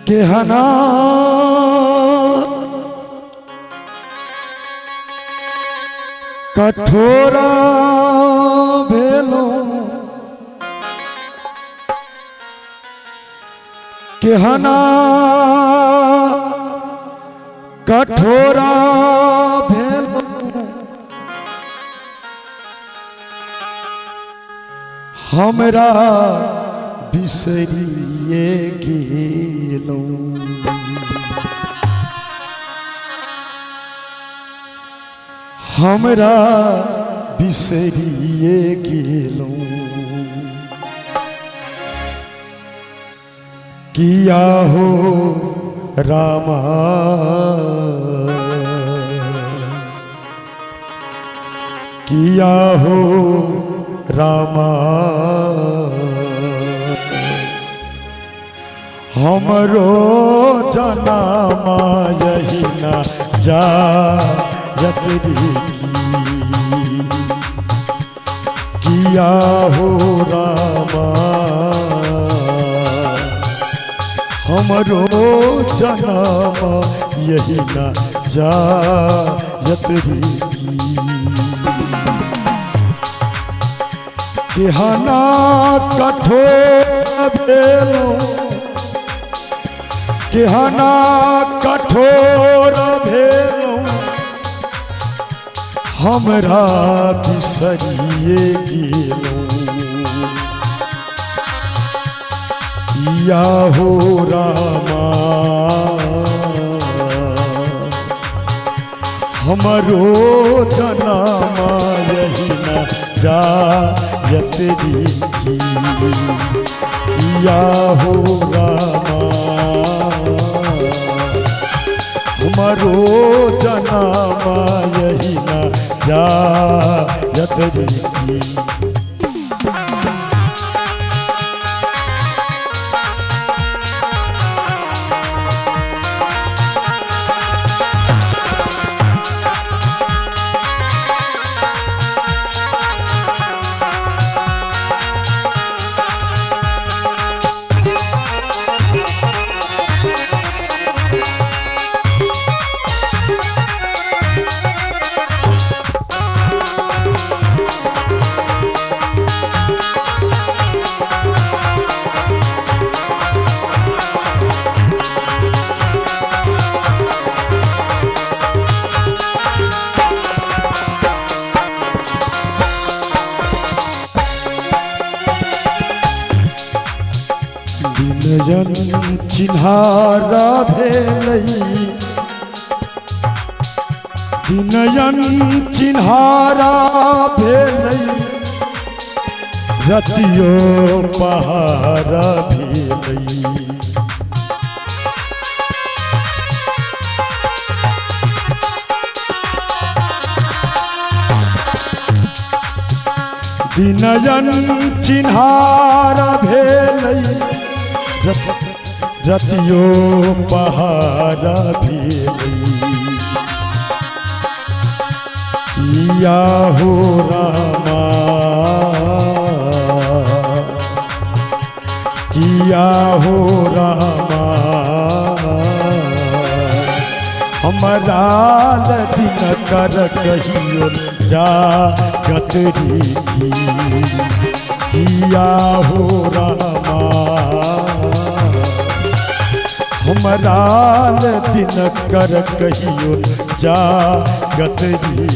केहना कठोरा भेलौं केहना कठोरा भेलौं हमरा बिसरिए गेलौं। हमरा बिसरिए गेलौं किया हो रामा, किया हो रामा, हमरो जनामा यही ना जायत री किया हो रामा, हमरो जनामा यही ना जायत री। केहना कठोर भेलौं, केहना कठोर भेलौं, हमरा बिसरिए गेलौं किया हो रामा, हमरो जनामा यही ना जायत री किया हो रामा, हमरो जनामा यही ना जायत री। दिनजन चिन्हारा भेलै, दिनजन चिन्हारा भेलै, रतियो पहारा भेलै। दिनजन चिन्हारा भेलै, रतियो पहारा भेलै। किया हो रामा, किया हो रामा, हमरा दिन कर कहियो जागत री किया हो रामा, हमरा दिन कर कहियो जागत री।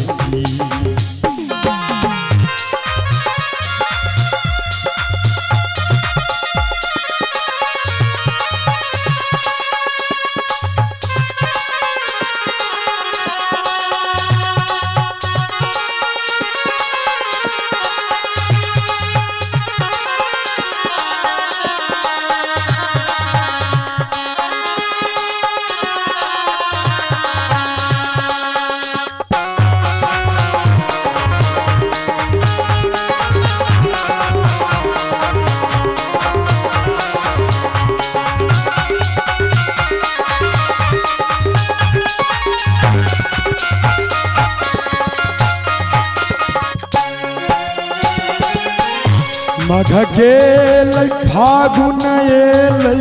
मघ गेलै फागुन एलै,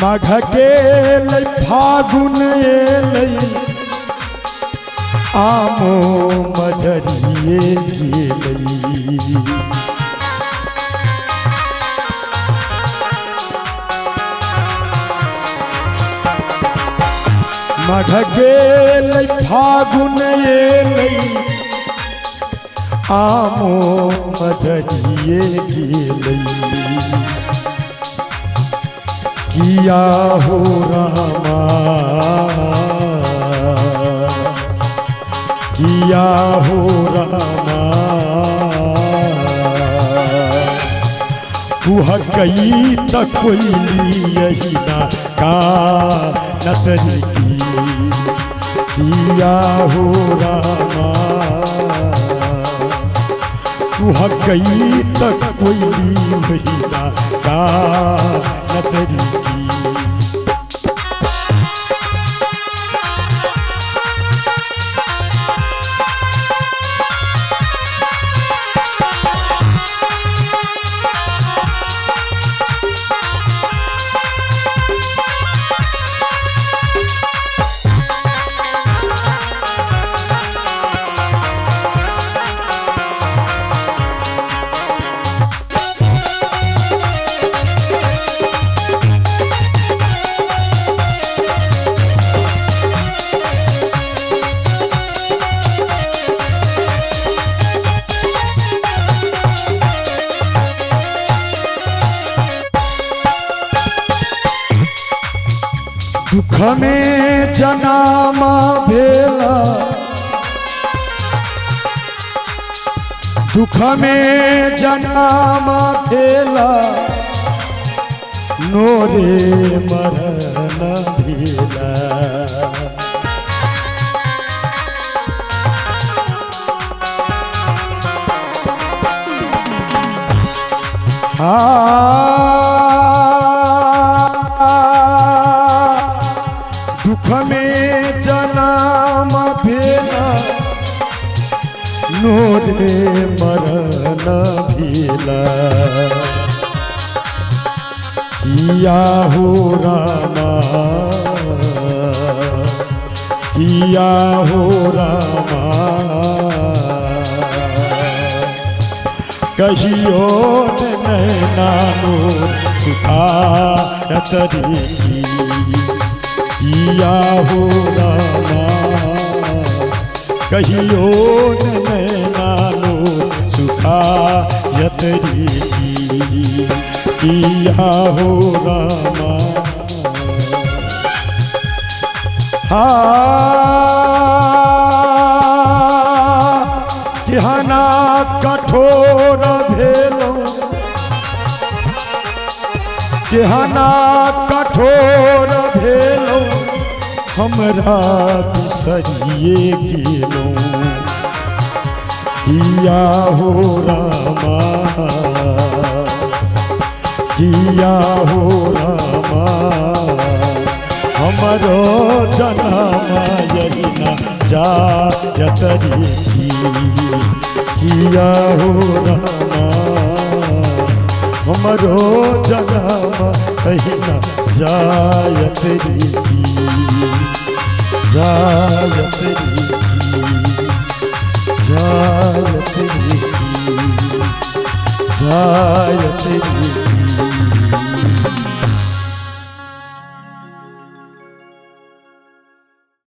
माघ गेलै फागुन एलै आमो मजरिए गेलै। माघ गेलै फागुन एलै आमो मजरिए गेलै। किया हो रामा किया हो रामा कुहकई त कोइली यही ना का नतरी की। किया हो रामा कुहकई त कोइली यही ना का नतरी की। दुख में जनामा भेला दुख में जनामा भेला नोरे मरण भेला। दुख में जनाम भेला नोरे मरण भेला। किया हो रामा किया हो रामा कहियो नैना नो सुखायत रे। किया हो रामा कहियो नैना नो सुखायत रे। किया हो रामा हा केहना कठोर भेलौं केहना कठोर भेलौं हमरा बिसरिए गेलौं। किया हो रामा किया हो रामा हमरो जनामा यही ना जायत रे। किया हो रामा हमरो जनामा यही ना जायत रे। जायत रे जायत रे जायत रे।